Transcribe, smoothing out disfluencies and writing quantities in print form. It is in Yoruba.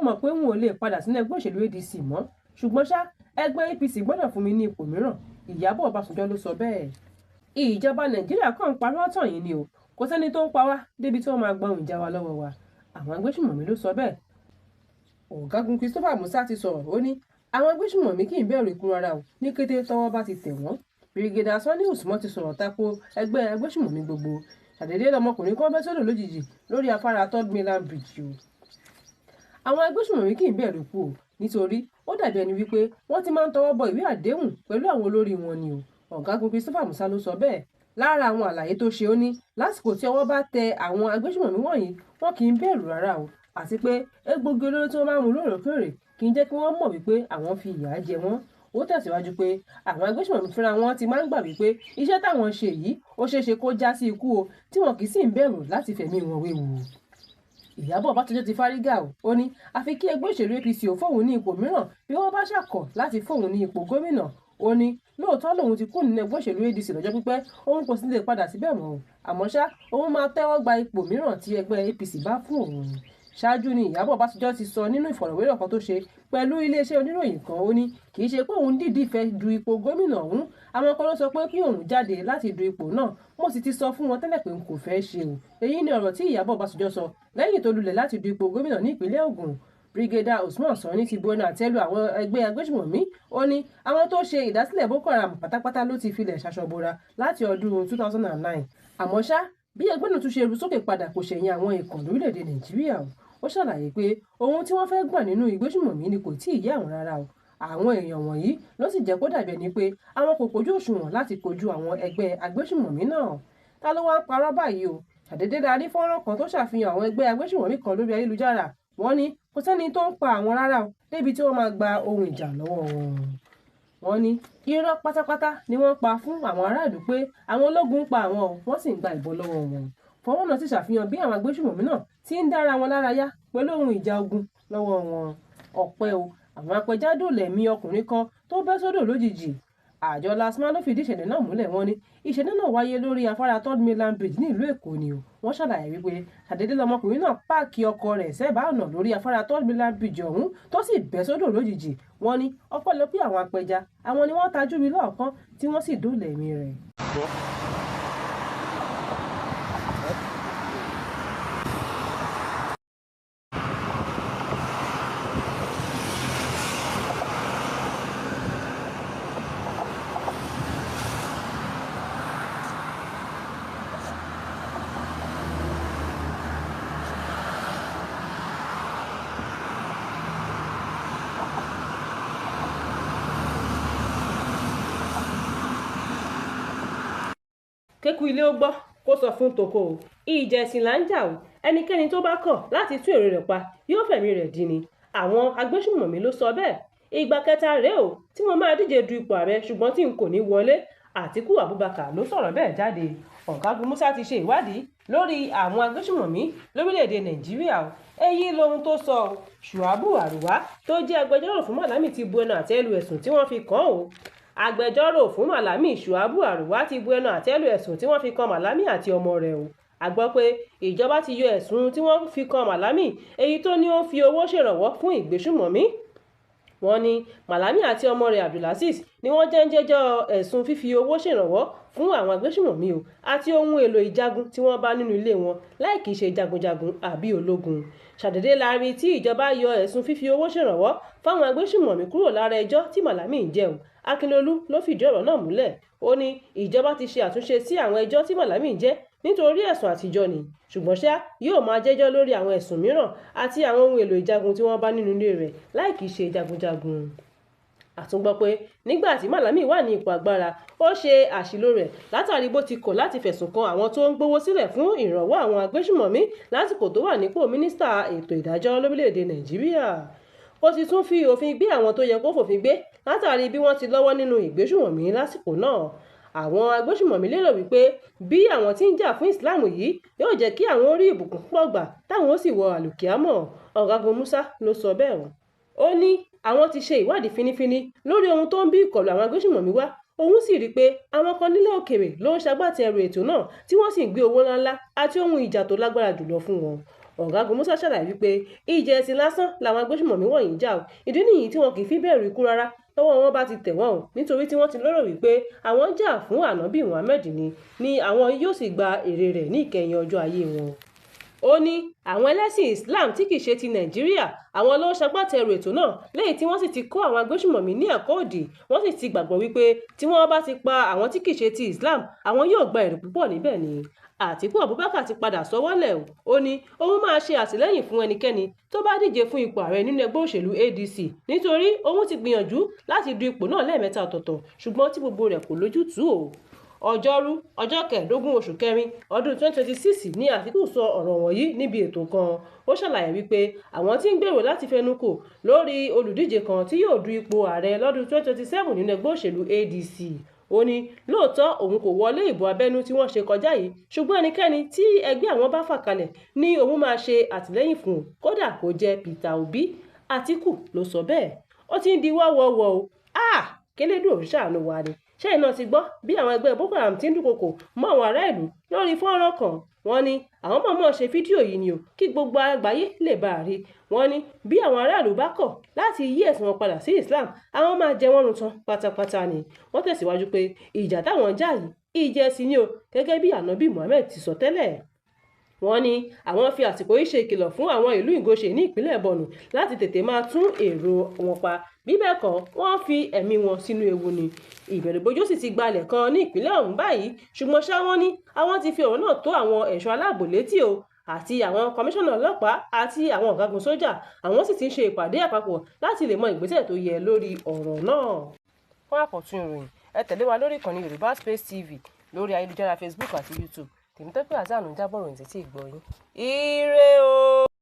mọ̀ pé n ò lè padà sínú ẹgbẹ́ òṣèlú ADC mọ́, ṣùgbọ́n ṣá ẹgbẹ́ APC gbọ́dọ̀ fún mi ní ipò mìíràn. Ìyábọ̀ Ọbásanjọ́ ló sọ bẹ́ẹ̀. Ìjọba Nàìjíríà kàn ń parọ́ tàn yín ni o, kò sẹ́ni tó ń pa wá débi tí wọ́n máa gba ohun ìjà wa lọ́wọ́ wa. Àwọn agbésùmọ̀mí ló sọ bẹ́ẹ̀. Ọ̀gágun Christopher Musa ti sọ̀rọ̀, ó ní àwọn agbésùmọ̀mí kì í bẹ̀rù ikú rárá o, ní kété tọ́wọ́ bá ti tẹ̀ wọ́n. Brigadier Sanni Usman ti sọ̀rọ̀ tako ẹgbẹ́ agbésùmọ̀mí gbogbo. Ṣàdédé lọmọkùnrin kan bẹ́ sódò lójijì lórí afárá Third Mainland Bridge o. Àwọn agbésùmọ̀mí kì í bẹ̀rù ikú o, nítorí ó dàbí ẹni wípé wọ́n ti máa ń tọwọ́ bọ ìwé àdéhùn pẹ̀lú àwọn olórí wọn ni o. Ọ̀gágun Christopher Musa ló sọ bẹ́ẹ̀. Lára àwọn àlàyé tó ṣe, ó ní lásìkò tí ọwọ́ bá tẹ àwọn agbésùmọ̀mí wọ̀nyí, wọn kì í bẹ̀rù rárá o, àti pé egbògi olóró tí wọ́n máa ń mu lóòrèkóòrè kì í jẹ́ kí wọ́n mọ̀ wípé àwọn fi ìyà jẹ wọ́n. Ó tẹ̀síwájú pé àwọn agbésùmọ̀mí fúnra wọn ti máa ń gbà wípé iṣẹ́ táwọn ń ṣe yìí ó ṣeé ṣe kó já sí ikú o, tí wọn kì í sì ń bẹ̀rù láti fẹ̀mí wọn wéwu. Ìyábọ̀ Ọbásanjọ́ ti fárígá o, ó ní àfi kí ẹgbẹ́ òṣèlú APC ò fóun ní ipò mìíràn bí wọ́n bá ṣàkọ̀ láti fóun ní ipò gómìnà. Ó ní lóòótọ́ lòun ti kúrò nínú ẹgbẹ́ òṣèlú ADC lọ́jọ́ pípẹ́, òun kò sì lè padà síbẹ̀ mọ́ o, àmọ́ ṣá òun máa tẹ́wọ́ gba ipò mìíràn tí ẹgbẹ́ APC bá fún òun. Ṣáájú ni Ìyábọ̀ Ọbásanjọ́ ti sọ nínú ìfọ̀rọ̀wérọ̀ kan tó ṣe pẹ̀lú iléeṣẹ́ oníròyìn kan, ó ní kì í ṣe pé òun dìídì fẹ́ du ipò gómìnà ọ̀hún, àwọn kan ló sọ pé kí òun jáde láti du ipò náà, mo sì ti sọ fún wọn tẹ́lẹ̀ pé n kò fẹ́ ṣe o. Èyí ni ọ̀rọ̀ tí Ìyábọ̀ Ọbásanjọ́ sọ lẹ́yìn tó lulẹ̀ láti du ipò gómìnà ní ìpínlẹ̀ Ògùn. Brigadier Usman Sanni ti bu ẹnu àtẹ́ lu àwọn ẹgbẹ́ agbésùmọ̀mí, ó ní àwọn tó ṣe ìdásílẹ̀ Boko Haram pátápátá ló ti filẹ̀ ṣaṣọbora láti ọdún 2009. Àmọ́ ṣá bí ẹgbẹ́ náà tún ṣe ru sókè padà kò ṣẹ̀yìn àwọn ìkàn lórílẹ̀‐èdè Nàìjíríà o. Ó ṣàlàyé pé ohun tí wọ́n fẹ́ gbà nínú ìgbésùmọ̀mí ni kò tíì yé àwọn rárá o. Àwọn èèyàn wọ̀nyí ló sì jẹ́ kó dàbí ẹni pé àwọn kò kojú òṣùwọ̀n láti kojú àwọn ẹgbẹ́ agbésùmọ̀mí náà. Ta ló wá ń parọ́ báyìí o? Ṣàdédé la rí fọ́nrán kan tó ṣàfihàn àwọn ẹgbẹ́ agbésùmọ̀mí kan lórí ayélujára. Wọ́n ní kò sẹ́ni tó ń pa àwọn rárá o, débi tí wọ́n máa gba ohun ìjà lọ́wọ́ wọn. Wọ́n ní irọ́ pátápátá ni wọ́n pa fún àwọn aráàlú pé àwọn ológun ń pa àwọn o, wọ́n sì ń gba ìbọn lọ́wọ́ wọn. Fọ́nrán náà sì ṣàfihàn bí àwọn agbésùmọ̀mí náà ti ń dára wọn lárayá pẹ̀lú ohun ìjà ogun lọ́wọ́ wọn. Ọpẹ́ o, àwọn apẹja dóòlà ẹ̀mí ọkùnrin kan tó bẹ́ sódò lójijì. Àjọ LASTMA ló fìdí ìṣẹ̀lẹ̀ náà múlẹ̀. Wọ́n ní ìṣẹ̀lẹ̀ náà wáyé lórí afárá Third Mainland Bridge ní ìlú Èkó ni o. Wọ́n ṣàlàyé wípé ṣàdédé lọmọkùnrin náà páàkì ọkọ̀ rẹ̀ sẹ́bàá ọ̀nà lórí afárá Third Mainland Bridge ọ̀hún tó sì bẹ́ sódò lójijì. Wọ́n ní ọpẹ́lọpẹ́ àwọn apẹja, àwọn ni wọ́n tajú rí lọ́ọ̀kan tí wọ́n sì dóòlà ẹ̀mí rẹ̀. Kéku ilé ó gbọ́ kó sọ fún toko o, ìjà ẹ̀sìn là ń jà o, ẹnikẹ́ni tó bá kọ̀ láti tún èrò rẹ̀ pa yóò fẹ̀mí rẹ̀ dí ni. Àwọn agbésùmọ̀mí ló sọ bẹ́ẹ̀. Ìgbà kẹta rèé o tí mo máa díje du ipò ààrẹ ṣùgbọ́n tí n kò ní wọlé. Àtíkù Abubakar ló sọ̀rọ̀ bẹ́ẹ̀ jáde. Ọ̀gágun Musa ti ṣe ìwádìí lórí àwọn agbésùmọ̀mí lórílẹ̀‐èdè Nàìjíríà o. Èyí lohun tó sọ o. Shuabu Aruwa tó jẹ́ agbẹjọ́rò fún Malami ti bu ẹnu àtẹ́ lu ẹ̀sùn tí wọ́n fi kàn án o. Agbẹjọ́rò fún Malami Shuabu Aruwa ti bu ẹnu àtẹ́ lu ẹ̀sùn tí wọ́n fi kan Malami àti ọmọ rẹ̀ o. A gbọ́ pé ìjọba ti yọ ẹ̀sùn tí wọ́n fi kan Malami, èyí tó ní ó fi owó ṣèrànwọ́ fún ìgbésùmọ̀mí. Wọ́n ní Malami àti ọmọ rẹ̀ Abdulazeez ni wọ́n jẹ́ ń jẹ́jọ́ ẹ̀sùn fífi owó ṣèrànwọ́ fún àwọn agbésùmọ̀mí o àti ohun èlò ìjagun tí wọ́n bá nínú ilé wọn láì kìí ṣe jagunjagun àbí ológun. Ṣàdédé la rí tí ìjọba yọ ẹ̀sùn fífi owó ṣèrànwọ́ fáwọn agbésùmọ̀mí kúrò lára ẹjọ́ tí Malami ń jẹ́ o. Akínlolú ló fìdí ọ̀rọ̀ náà múlẹ̀. Ó ní ìjọba ti ṣe àtúnṣe sí àwọn ẹjọ́ tí Malami ń jẹ́ nítorí ẹ̀sùn àtijọ́ ni, ṣùgbọ́n ṣá yóò máa jẹ́jọ́ lórí àwọn ẹ̀sùn mìíràn àti àwọn ohun èlò ìjagun tí wọ́n bá nínú ilé rẹ̀ láì kìí ṣe jagunjagun. A tún gbọ́ pé nígbà tí Malami wà ní ipò agbára, ó ṣe àṣìlò rẹ̀ látàrí bó ti kọ̀ láti fẹ̀sùn kan àwọn tó ń gbowó sílẹ̀ fún ìrànwọ́ àwọn agbésùmọ̀mí lásìkò tó wà nípò mínísítà ètò ìdájọ́ lórílẹ̀‐èdè Nàìjíríà. Ó sì tún fi òfin gbé àwọn tó yẹ kó fòfin gbé látàrí bí wọ́n ti lọ́wọ́ nínú ìgbésùmọ̀mí lásìkò náà. Àwọn agbésùmọ̀mí lérò wípé bí àwọn tí ń jà fún Ìsìláàmù yìí yóò jẹ́ kí àwọn ó rí ìbùkún púpọ̀ gbà táwọn ó sì wọ àlùkìyámọ̀. Ọ̀gágun Musa ló sọ bẹ́ẹ̀ o. Ó ní àwọn ti ṣe ìwádìí fínífíní lórí ohun tó ń bí ìkọlù àwọn agbésùmọ̀mí wá, òun sì rí i pé àwọn kan nílẹ̀ òkèèrè ló ń ṣagbátẹrù ètò náà tí wọ́n sì ń gbé owó ńláńlá àti ohun ìjà tó lágbára jùlọ fún wọn. Ọ̀gágun Musa ṣàlàyé wípé ìjà ẹ̀sìn lásán làwọn agbésùmọ̀mí wọ̀nyí ń jà o. Ìdí nìyí tí wọn kì í fi bẹ̀rù ikú rárá tọ́wọ́ wọn bá ti tẹ̀ wọ́n o, nítorí tí wọ́n ti lérò wípé àwọn ń jà fún Ànábì Muhammed ni àwọn yóò sì gba èrè rẹ̀ ní ìkẹyìn ọjọ́ ayé wọn. Ó ní àwọn ẹlẹ́sìn Islam tí kì í ṣe ti Nàìjíríà àwọn ló ń ṣagbátẹrù ètò náà, lẹ́yìn tí wọ́n sì ti kọ́ àwọn agbésùmọ̀mí ní ẹ̀kọ́ òdì. Wọ́n sì ti gbàgbọ́ wípé tí wọ́n bá ti pa àwọn tí kì í ṣe ti Islam, àwọn yóò gba èrè púpọ̀ níbẹ̀ ni. Àtíkù Abubakar ti padà sọ́wọ́lẹ̀ o. Ó ní òun máa ṣe àtìlẹ́yìn fún ẹnikẹ́ni tó bá díje fún ipò ààrẹ nínú ẹgbẹ́ òṣèlú ADC, nítorí òun ti gbìyànjú láti du ipò náà lẹ́ẹ̀mẹ́ta ọ̀tọ̀ọ̀tọ̀, ṣùgbọ́n tí gbogbo rẹ̀ kò lójútùú o. Ọjọ́rú, ọjọ́ 15 oṣù kẹrin ọdún 2026 ní Àtíkù sọ ọ̀rọ̀ wọ̀nyí níbi ètò kan. Ó ṣàlàyé wípé àwọn tí ń gbèrò láti fẹnukò lórí olùdíje kan tí yóò du ipò ààrẹ lọ́dún 2027 nínú ẹgbẹ́ òṣèlú ADC. Ó ní lóòótọ́ òun kò wọlé ìbò abẹ́nú tí wọ́n ṣe kọjá yìí, ṣùgbọ́n ẹnikẹ́ni tí ẹgbẹ́ àwọn bá fà kalẹ̀ ni òun máa ṣe àtìlẹ́yìn fún, kódà kó jẹ́ Peter Obi. Àtíkù ló sọ bẹ́ẹ̀. Ó ti ń di wọ́wọ́wọ́ o. Ah! Kélédùn ò ṣàánú wa ni. Ṣẹ́yìn náà ti gbọ́ bí àwọn ẹgbẹ́ Boko Haram ti ń dúnkokò mọ́ àwọn ará ìlú lórí fọ́nrán kan. Wọ́n ní àwọn mọ̀ọ́mọ̀ ṣe fídíò yìí ni o kí gbogbo àgbáyé lè bá a rí. Wọ́n ní bí àwọn aráàlú bá kọ̀ láti yí ẹ̀sìn wọn padà sí Islam, àwọn máa jẹ wọ́n run tán pátápátá ni. Wọ́n tẹ̀síwájú pé ìjà táwọn ń jà yìí ìjà ẹ̀sìn ni o, gẹ́gẹ́ bí Ànábì Muhammed ti sọ tẹ́lẹ̀. Wọ́n ní àwọn fi àsìkò yìí ṣe ìkìlọ̀ fún àwọn ìlú Ngoshe ní ìpínlẹ̀ Borno láti tètè máa tún èrò wọn pa, bí bẹ́ẹ̀ kọ́ wọ́n fi ẹ̀mí wọn sínú ewu ni. Ìbẹ̀rùbojo sì ti gbalẹ̀ kan ní ìpínlẹ̀ ọ̀hún báyìí, ṣùgbọ́n ṣá wọ́n ní àwọn ti fi ọ̀rọ̀ náà tó àwọn ẹ̀ṣọ́ aláàbò létí o, àti àwọn kọmíṣánná ọlọ́pàá àti àwọn ọ̀gágun sójà. Àwọn sì ti ń ṣe ìpàdé àpapọ̀ láti lè mọ ìgbésẹ̀ tó yẹ lórí ọ̀rọ̀ náà. Fún àkọ́tún ìròyìn, ẹ tẹ̀lé wa lórí ìkànnì Yorùbá Space TV lórí ayélujára Facebook àti YouTube. Tèmítọ́pẹ́ Hasan ń jábọ̀ ròyìn sétí ìgbọ́ yín. Ire o!